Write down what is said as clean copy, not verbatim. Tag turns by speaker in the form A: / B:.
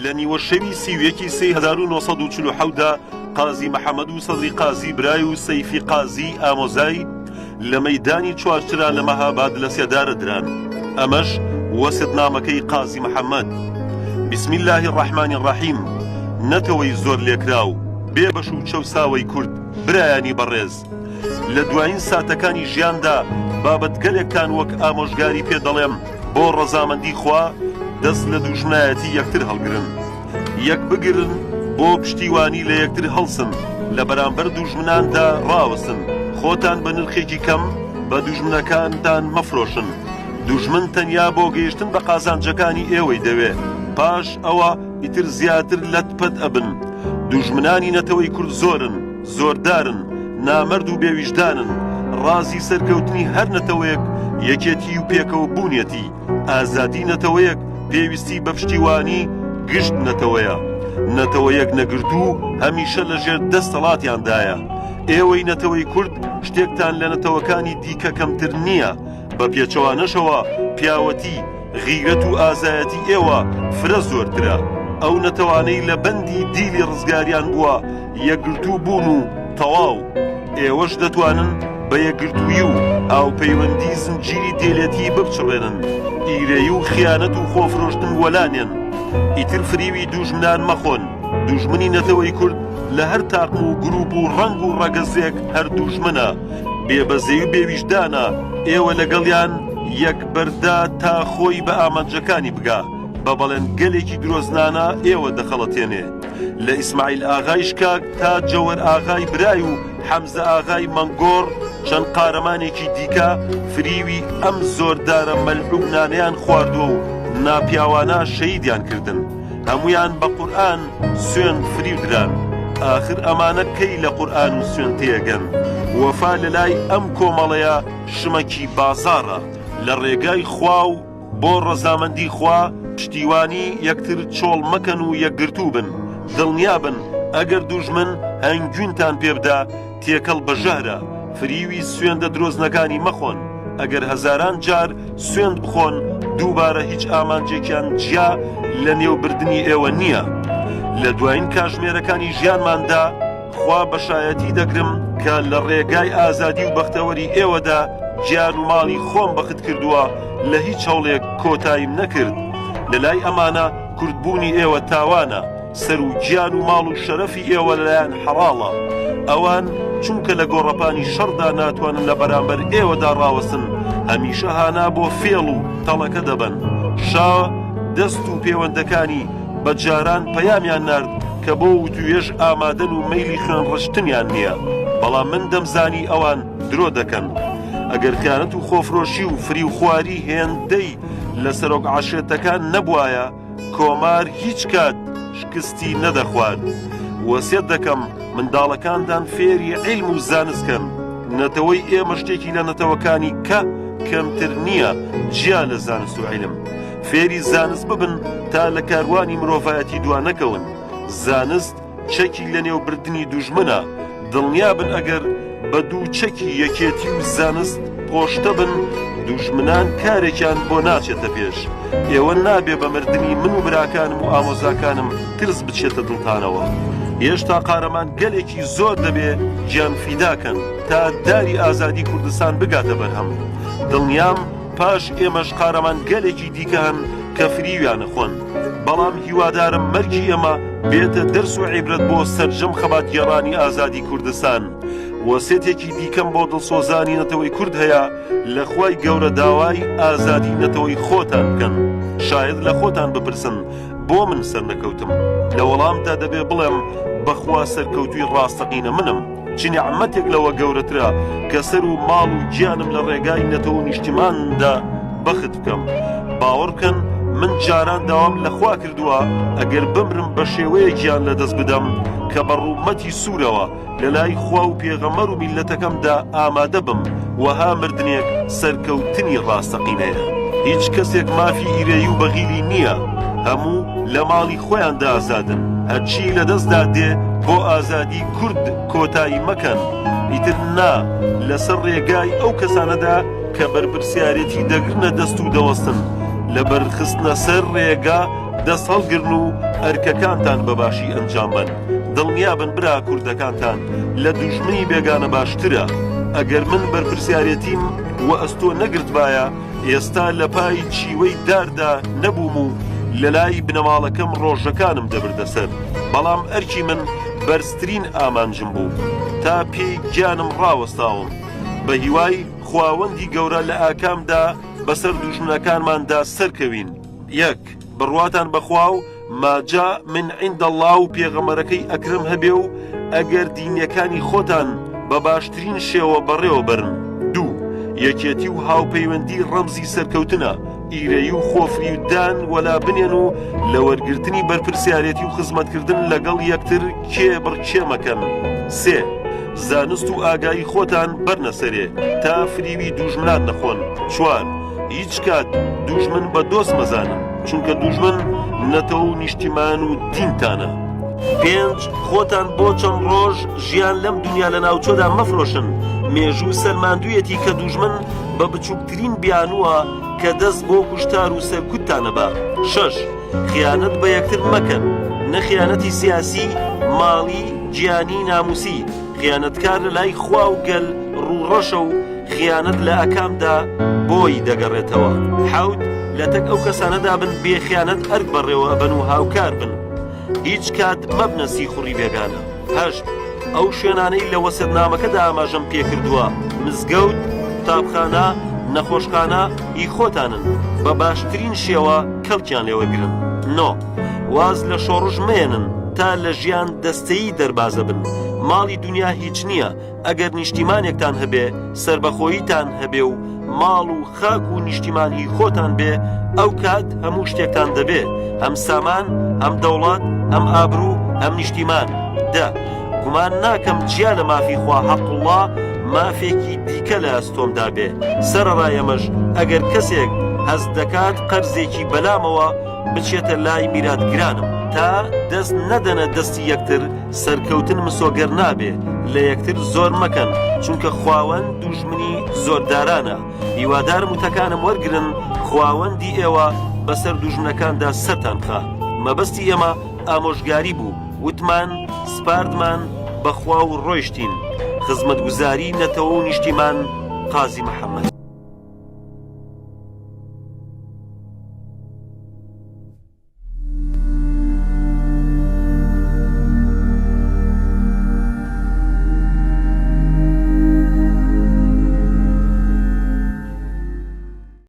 A: لە نیوە شەوی 31 سێی 1947 دا قازی محەمەد و سەدری قازی برای و سەیفی قازی ئامۆزای لە مەیدانی چوارچرا لە مەهاباد لە سێدارە دران. ئەمەش وەسێتنامەکەی قازی محەمەد. بسم اللە الرحمن الرحیم نەتەوەی زۆرلێکراو، بێ بەش و چەوساوەی کورد، برایانی بەڕێز، لە دوایین ساتەکانی ژیاندا بابەتگەلێکتان وەک ئامۆژگاری پێ دەڵێم بۆ ڕەزامەندی خوا دەست لە دووژمنایەتی یەکتر هەڵگرن. یەکبگرن بۆ پشتیوانی لە یەکتر هەڵسن، لە بەرامبەر دووژمناندا ڕاوەستن، خۆتان بە نرخێکی کەم بە دوژمنەکانتان مەفرۆشن، دوژمن تەنیا بۆ گەیشتن بە قازانجەکانی ئێوەی دەوێ، پاش ئەوە ئیتر زیاتر لەت پەت ئەبن. دوژمنانی نەتەوەی کورد زۆرن، زۆردارن، نامەرد و بێویژدانن، ڕازی سەرکەوتنی هەر نەتەوەیەک یەکێتی و پێکەوە بوونیەتی. ئازادی نەتەوەیەک پێویستی بە پشتیوانی گشت نەتەوەیە. نەتەوەیەک نەگرتوو هەمیشە لە ژێر دەستەڵاتیاندایە. ئێوەی نەتەوەی کورد شتێکتان لە نەتەوەکانی دیکە کەمتر نییە، بە پێچەوانەشەوە پیاوەتی، غیرەت و ئازایەتی ئێوە فرە زۆرترە. ئەو نەتەوانەی لە بەندی دیلی ڕزگاریان بووە یەکگرتوو بوون و تەواو. ئێوەش دەتوانن بە یەکگرتوویی و هاوپەیوەندی زنجیری دێلێتی بپچڕێنن، ئیرەیی و خیانەت و خۆفرۆشتن وەلا نێن. ئیتر فریوی دووژمنان مەخۆن، دوژمنی نەتەوەی کورد لە هەر تاقم و گرووپ و ڕەنگ و ڕەگەزێک هەر دووژمنە، بێ بەزەی و بێ ویژدانە، ئێوە لەگەڵیان یەک بەردە تا خۆی بە ئامانجەکانی بگا، بە بەڵێن گەلێکی درۆزنانە ئێوە دەخەڵەتێنێ. لە ئیسماعیل ئاغای شکاک تا جەوەر ئاغای برای و حەمزە ئاغای مەنگۆڕ چەند قارەمانێکی دیکە فریوی ئەم زۆردارە مەلعونانەیان خواردووە و ناپیاوانە شەهیدیان کردن هەموویان بە قورئان سوێند فریو دران ئاخر ئەمانە کەی لە قورئان و سوێند تێگەن وەفا لەلای ئەم کۆمەڵەیە شمەکی بازاڕە لە ڕێگای خوا و بۆ ڕەزامەندی خوا پشتیوانی یەکتر چۆڵ مەکەن و یەکگرتوو بن، دڵنیابن ئەگەر دوژمن هەنگوینتان پێبدا تێکەڵ بە ژەهرە، فریوی سوێندە درۆزنەکانی مەخۆن، ئەگەر هەزاران جار سوێند بخۆن دووبارە هیچ ئامانجێکیان جیا لە نێوبردنی ئێوە نییە. لە دوایین کاژمێرەکانی ژیانماندا، خوا بە شایەتی دەگرم کە لە ڕێگای ئازادی و بەختەوەری ئێوەدا گیان و ماڵی خۆم بەخت کردووە، لە هیچ هەوڵێک کۆتاییم نەکرد. لە لای ئەمانە کوردبوونی ئێوە تاوانە، سەر و گیان و ماڵ و شەرەفی ئێوە لەلایان حەڵاڵە. ئەوان چونکە لە گۆڕەپانی شەڕدا ناتوانن لە بەرامبەر ئێوەدا ڕاوەستن، هەمیشە هانا بۆ فێڵ و تەڵەکە دەبەن. شا دەست و پێوەندەکانی بە جاران پەیامیان نارد کە بۆ وتووێژ ئامادەن و مەیلی خوێنڕشتنیان نییە، بەڵام من دەمزانی ئەوان درۆ دەکەن. ئەگەر خیانەت و خۆفرۆشی و فریوخواری هێندەی لە سەرۆک عەشرەتەکان نەبوایە، کۆمار هیچ کات شکستی نەدەخوارد. وەسیەت دەکەم منداڵەکانتان فێری عیلم و زانست کەن. نەتەوەی ئێمە شتێکی لە نەتەوەکانی کە کەمتر نییە جیا لە زانست و عیلم. فێری زانست ببن تا لە کاروانی مرۆڤایەتی دوا نەکەون. زانست چەکی لەنێوبردنی دوژمنە، دڵنیابن ئەگەر بە دوو چەکی یەکێتی و زانست پۆشتە بن، دوژمنان کارێکیان بۆ ناچێتە پێش. ئێوە نابێ بە مردنی من و براکانم و ئامۆزاکانم ترس بچێتە دڵتانەوە. هێشتا قارەمان گەلێکی زۆر دەبێ گیان فیدا کەن تا داری ئازادی کوردستان بگاتە بەرهەم. دڵنیام پاش ئێمەش قارەمان گەلێکی دیکە هەن کە فریویان ئەخۆن، بەڵام هیوادارم مەرگی ئێمە بێتە دەرس و عیبرەت بۆ سەرجەم خەباتگێڕانی ئازادی کوردستان. وەسێتێکی دیکەم بۆ دڵسۆزانی نەتەوەی کورد هەیە، لە خوای گەورە داوای ئازادی نەتەوەی خۆتان بکەن. شایەد لە خۆتان بپرسن بۆ من سەرنەکەوتم؟ لە وەڵامدا دەبێ بڵێم بەخوا سەرکەوتووی ڕاستەقینە منم. چ نیعمەتێک لەوە گەورەترە کە سەر و ماڵ و گیانم لە ڕێگای نەتەوە و نیشتیماندا بەخت بکەم. باوەڕ بکەن من جاران داوام لە خوا کردووە ئەگەر بمرم بە شێوەیەک گیان لەدەست بدەم کە بە ڕوومەتی سوورەوە لە لای خوا و پێغەمبەر و میللەتەکەمدا ئامادە بم، وەها مردنێک سەرکەوتنی ڕاستەقینەیە. هیچ کەسێک مافی ئیرەیی و بەغیلی نییە، هەموو لە ماڵی خۆیاندا ئازادن، هەرچی لە دەستدا دێ بۆ ئازادی کورد کۆتایی مەکەن، ئیتر نا لەسەر ڕێگای ئەو کەسانەدا کە بەرپرسیارێتی دەگرنە دەست و دەوەستن لە بەرخستنە سەر ڕێگا. دەست هەڵگرن و ئەرکەکانتان بە باشی ئەنجام بەن. دڵنیابن برا کوردەکانتان لە دوژمنی بێگانە باشترە. ئەگەر من بەرپرسیارێتیم وەئەستۆ نەگرتبایە، ئێستا لە پای چیوەی داردا نەبووم و لە لای بنەماڵەکەم ڕۆژەکانم دەبردە سەر. بەڵام ئەرکی من بەرزترین ئامانجم بوو. تا پێی گیانم ڕاوەستاوم. بە هیوای خواوەندی گەورە لە ئاکامدا بەسەر دوژمنەکانماندا سەرکەوین. یەک، بڕواتان بە خوا و ما جاء من عند اللە و پێغەمبەرەکەی ئەکرەم هەبێ و ئەگەر دینیەکانی خۆتان بە باشترین شێوە بەڕێوە بەرن. دوو، یەکێتی و هاوپەیوەندی ڕەمزی سەرکەوتنە، ئیرەیی و خۆفریودان وەلا بنێن و لە وەرگرتنی بەرپرسیارێتی و خزمەتکردن لەگەڵ یەکتر کێ بڕکێ مەکەن. سێ، زانست و ئاگایی خۆتان بەرنە سەرێ تا فریوی دووژمنان نەخۆن. چوار، هیچ کات دووژمن بە دۆست مەزانن، چونکە دووژمن نەتەوە و نیشتیمان و دینتانە. پێنج، خۆتان بۆ چەند ڕۆژ ژیان لەم دونیا لەناوچۆدا مەفرۆشن، مێژوو سەلماندوویەتی کە دووژمن بە بچووکترین بیانووە کە دەست بۆ کوشتار و سەرکوتتان ئەبا. شەش، خیانەت بە یەکتر مەکەن، نە خیانەتی سیاسی، ماڵی، گیانی، ناموسی، خیانەتکار لە لای خوا و گەل ڕووڕەشە و خیانەت لە ئاکامدا بۆی دەگەڕێتەوە. حەوت، لەتەک ئەو کەسانەدا بن بێ خیانەت ئەرک بەڕێوە ئەبەن و هاوکار بن. هیچ کات مەبنە سیخوڕی بێگانە. هەشت، ئەو شوێنانەی لە وەسێتنامەکەدا ئاماژەم پێکردووە، مزگەوت، قوتابخانە، نەخۆشخانە، هی خۆتانن، بە باشترین شێوە کەڵکیان لێوەرگرن. نۆ، واز لە شۆڕش مەیەنن تا لە ژیان دەستەیی دەربازەبن. ماڵی دونیا هیچ نییە، ئەگەر نیشتیمانێکتان هەبێ، سەربەخۆییتان هەبێ و ماڵ و خاک و نیشتیمان هی خۆتان بێ، ئەو کات هەموو شتێکتان دەبێ، هەم سامان، هەم دەوڵەت، هەم ئابروو، هەم نیشتیمان. دە، گومان ناکەم جیا لە مافی خوا حق اللە مافێکی دیکە لە ئەستۆمدا بێ، سەرەڕای ئەمەش ئەگەر کەسێک هەست دەکات قەرزێکی بەلامەوە بچێتە لای میراتگرانم. تا دەست نەدەنە دەستی یەکتر سەرکەوتن مسۆگەر نابێ، لە یەکتر زۆر مەکەن، چونکە خواوەند دوژمنی زۆردارانە، هیوادارم وتەکانم وەرگرن، خواوەندی ئێوە بەسەر دوژمنەکاندا سەرتان بخا. مەبەستی ئێمە ئامۆژگاری بوو، وتمان، سپاردمان بە خوا و ڕۆیشتین. خزمەتگوزاری نەتەوە و نیشتیمان، قازی محەمەد.